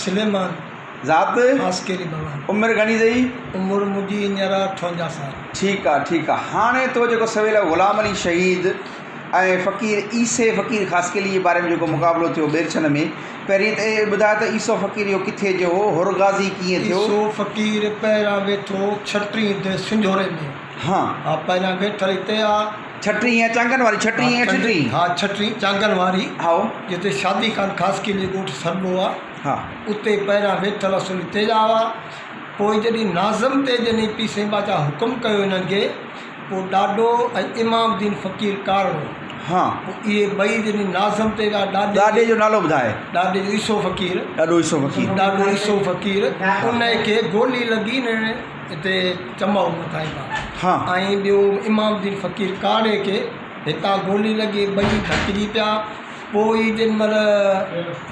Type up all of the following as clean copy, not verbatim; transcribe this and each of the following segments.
سليمان. ذات؟ خاصخيلي ڀڳوان. عمر گهڻي اٿئي؟ عمر منهنجي هينئر 58 سال. ٺيڪ آ ٺيڪ آ هاڻي تو جيڪو سويل غلام علي شهيد ۽ فقير عيسي فقير خاصخيلي جي باري ۾ جيڪو مقابلو ٿيو ٻيرڇن ۾ پهرين ته اهي ٻڌاء ته عيسو فقير اهو ڪٿي جو هو حر غازي ڪيئن ٿيو؟ عيسو فقير پهريان ويٺو ڇٽرين تي سنجهوري ۾. ها. ها پهريان ويٺل هتي آ. ڇٽرين يا چانگن واري ڇٽرين يا ٺٽرين؟ ها ڇٽرين چانگن واري. هائو. جتي شادي خان خاصخيلي جو ڳوٺ سڏبو آ. ها. اتي پهريان ويٺل اصل هتي جا هئا. پوء جڏهن ناظم تي جڏهن پير سائين بادشاهه حڪم ڪيو هنن کي، پوء ڏاڏو ۽ امام الدين فقير ڪارڙو. ها. پوء اهي ٻئي جڏهن ناظم تي ويا، ڏاڏي. ڏاڏي جو نالو ٻڌاء. ڏاڏي جو عيسو فقير. ڏاڏو عيسو فقير. ڏاڏو عيسو فقير، انهي کي گولي لڳي نه هتي چمائو مٿان هتان. ها. ۽ ٻيو امام الدين فقير ڪارڙي کي هتان گولي لڳي، ٻئي ڌڪجي پيا. پوء ئي جن مھل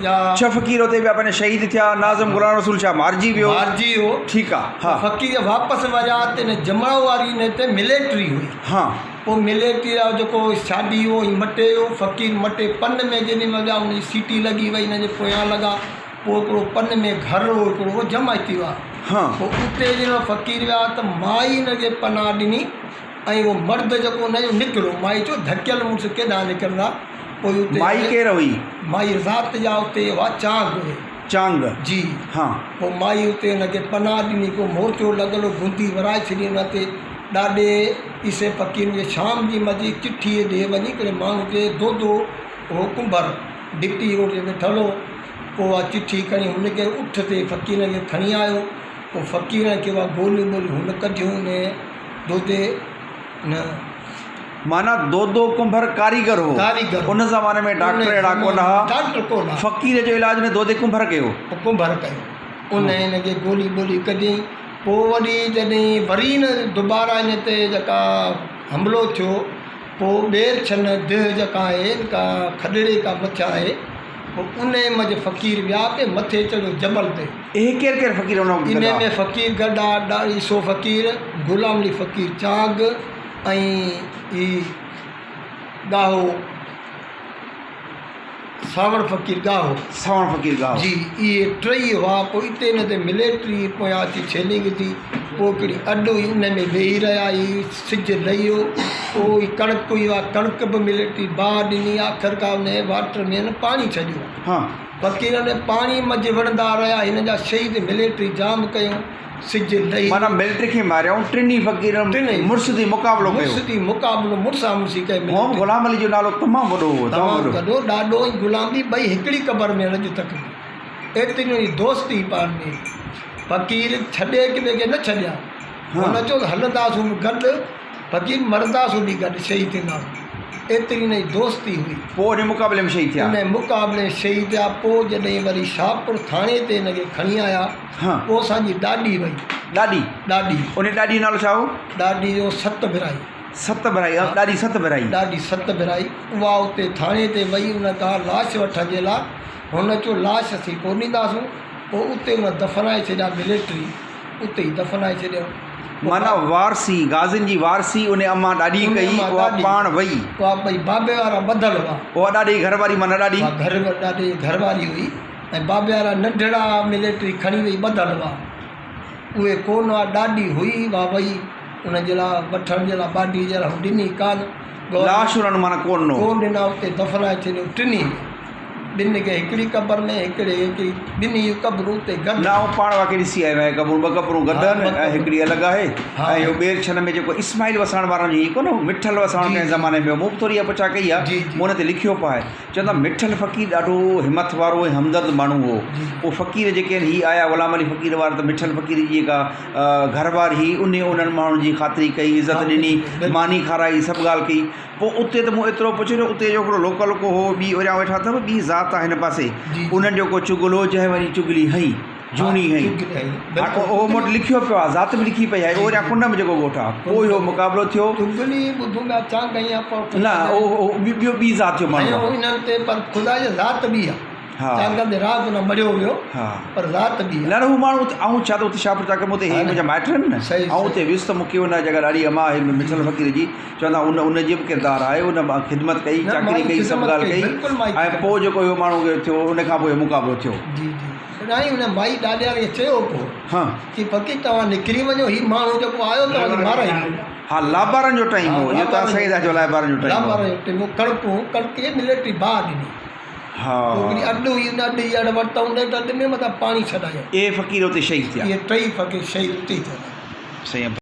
يا. ڇھ فقير اتي پيا پنھنجا شھيد ٿيا، ناظم غلام رسول شاھ مارجي ويو. مارجي ويو. ٺيڪ آ ھا. فقير واپس وريا ته ان جمڙائو واري ان تي مليٽري ھئي. ھا. پوء مليٽري وارو جيڪو شاڊي ھو ۽ مٽي ويو، فقير مٽي پن ۾ جيڏي مھل ويا ان جي سيٽي لڳي وئي ان جي پويان لڳا، پوء ھڪڙو پن ۾ گھر ھو ھڪڙو اھو جماعتي ھئا. ھا. پوء اتي جيڏي مھل فقير ويا ته مائي ان کي پناھ ڏني. ۽ اهو مرد جيڪو ان جو نڪرو. مائي چيو، ڌڪيل مڙس ڪيڏانهن نڪرندا؟ پوء اتي. مائي ڪير هئي؟ مائي ذات جا اتي هئا چانگ اهي. چانگ؟ جي. ها. پوء مائي اتي ان کي پناهه ڏني. پوء مورچو لڳل هو، گوندي ورائي ڇڏي ان تي. ڏاڏي عيسي فقير جي شام جي مزي چٺيء ڏي وڃي ڪري ماڻهو کي دودو هو ڪنڀر ڊپٽي روڊ تي ويٺل هو. پوء اها چٺي کڻي هن کي اٺ تي فقيرن کي کڻي آيو. پوء فقيرن کي اها گوليون ٻوليون هن ڪڍيون انهيء دودي نه. معنيٰ دودو ڪنڀر ڪاريگر هو. ڪاريگر هو. ان زماني ۾ ڊاڪٽر اهڙا ڪونه ها. ڊاڪٽر ڪونه ها. فقير جو علاج ان دودي ڪنڀر ڪيو. ڪنڀر ڪيو. ان هن کي گولي ٻولي ڪڍيائين. پوء وري جڏهن وري هن دوباره ان تي جيڪا حملو ٿيو پوء ٻير ڇن ديهه جيڪا آهي ڪا کڏڙي ڪا مٿيان آهي پوء انهيء منجهه فقير ويا پي مٿي چڙهيو جبل تي. اهي ڪير ڪير فقير ان وقت گڏ انهيء ها؟ ۾ فقير گڏ ها، ڏاڙهيسو فقير، غلام علي فقير چانگ ۽ هي ڳاهو سانوڻ فقير ڳاهو. سانوڻ فقير ڳاهو. جي اهي ٽئي هئا. پوء اتي ان تي مليٽري پويان اچي ڇيلنگ ٿي. پوء هڪڙي اڏ هئي ان ۾ ويهي رهيا. هي سج لهي ويو. پوء هي ڪڻڪ هئي اها ڪڻڪ به مليٽري باهه ڏني. آخرڪار ان واٽر مين پاڻي ڇڏيو. ها. فقيرن پاڻي منجهه وڙهندا رهيا. هن جا شهيد مليٽري جام ڪيون. سج لهي. معنيٰ ملٽري کي ماريائون. ٽنهي فقيرن مڙس ٿي مقابلو ڪيو. مڙس ٿي مقابلو مڙسان مڙسي ڪئي ملٽري. هوم غلام علي جو نالو تمام وڏو هو. تمام وڏو. ڏاڏو ۽ غلام علي ٻئي هڪڙي قبر ۾ آهن اڄ تڪ به. ايتري هن جي دوستي پاڻ ۾. فقير ڇڏي هڪ ٻئي کي نه ڇڏيا. هن چيو ته هلنداسون به گڏ فقير مرنداسون به گڏ شهيد ٿينداسون. ايتري هن جي دوستي هئي. پوء انهي مقابلي ۾ شهيد ٿيا. انهي مقابلي ۾ شهيد ٿيا. پوء جڏهن وري شاهپور ٿاڻي تي هن کي کڻي آيا. پوء اسان جي ڏاڏي وئي. ڏاڏي؟ ڏاڏي. انهي ڏاڏي جو نالو ڇا هو؟ ڏاڏي جو ست ڀرائي. ست ڀرائي، ڏاڏي ست ڀرائي. ڏاڏي ست ڀرائي. اها اتي ٿاڻي تي وئي ان کان لاش وٺڻ جي لاء. هن چيو لاش اسين ڪونه ڏينداسون. پوء اتي ان دفنائي ڇڏيا ملٽري اتي ئي دفنائي ڇڏيائون. معنيٰ وارثي، غازين جي وارثي ان امان ڏاڏي ڪئي، اها پاڻ وئي. اها ٻئي بابي وارا ٻڌل هئا. اها ڏاڏي جي گهر واري معنيٰ ڏاڏي. اها گهر ڏاڏي جي گهر واري هئي ۽ بابي وارا ننڍڙا ملٽري کڻي وئي ٻڌل هئا. اهي ڪونه هئا، ڏاڏي هئي اها وئي ان جي لاء وٺڻ جي لاء ٻاڏي جي لاء هن ڏني ڪانه. لاش انهن معنيٰ ڪونه ڏنو. ڪونه ڏنا اتي دفنائي ڇڏيو ٽنهي ۾. ٻن کي هڪڙي قبر ۾ هڪڙي هڪڙي ٻنهي جون قبرون اتي گڏ. نه آئون پاڻ واقعي ڏسي آيو آهيان قبرون ٻه قبرون گڏ آهن ۽ هڪڙي الڳ آهي ۽ اهو ٻير ڇن ۾ جيڪو اسماعيل وساڻ وارن جي هئي ڪونه مٺل وساڻ ڪنهن زماني ۾ هو مون به ٿوري اها پڇا ڪئي آهي مون ان تي لکيو به آهي چون ٿا مٺل فقير ڏاڍو همٿ وارو ۽ همدرد ماڻهو هو اهو فقير جيڪي آهن هي آيا غلام علي فقير وارا ته مٺل فقير جي جيڪا گهر واري هئي انهي انهن ماڻهن جي خاطري ڪئي عزت ڏني ماني کارائي سڀ ڳالهه ڪئي پوء اتي ته مون ايترو پڇيو جو اتي جو هڪڙو لوڪل ڪو هو، ٻي اوريان ويٺا اٿم، ٻي ذات آ هن پاسي، انهن جو ڪو چغل هو، جنهن وڃي چغلي هنئي، جهوني هنئي. ها اهو مون وٽ لکيو پيو آ، ذات به لکي پئي آهي، اوريان ڪنڊ ۾ جيڪو ڳوٺ آ، پوء اهو مقابلو ٿيو. چغلي ٻڌون پيا چانگ هنيا پر نه اهو ٻيو ٻي ذات جو ماڻهو آ. هنيو انهن تي پر خدا جي ذات ٻي آ. چانگن تي راڳ نه مڙهيو ويو پر ذات ٻي آهي. نه نه هو ماڻهو اتي آئون ڇا ته اتي شاهپور چاڪر ۾ اتي هي منهنجا مائٽ آهن نه آئون اتي ويس ته مونکي ان جڳهه ڏاڍي اما آهي مٺل فقير جي چوندا ان ان جي به ڪردار آهي ان خدمت ڪئي چاڪري ڪئي سڀ ڳالهه ڪئي ۽ پوء جيڪو اهو ماڻهو ٿيو ان کان پوء اهو مقابلو ٿيو. جي جي سائين ان مائي ڏاڏياري کي چيو پوء چي فقير توهان نڪري وڃو هي ماڻهو جيڪو آيو توهان کي مارائيندو. ها لابارن جو ٽائيم هو اهو توهان صحيح ٿا چئو لابارن جو ٽائيم هو. لابارن جو ٽائيم هو ڪڻڪ هو ڪڻڪ کي ملٽري باهه ڏني. ها. پوء هڪڙي اڏ هئي ان اڏ جي اڙ ورتائون ان اڏ ۾ مٿان پاڻي ڇڏايائون. اهي فقير اتي شهيد ٿيا. اهي ٽئي فقير شهيد اتي ئي ٿيا. سائين.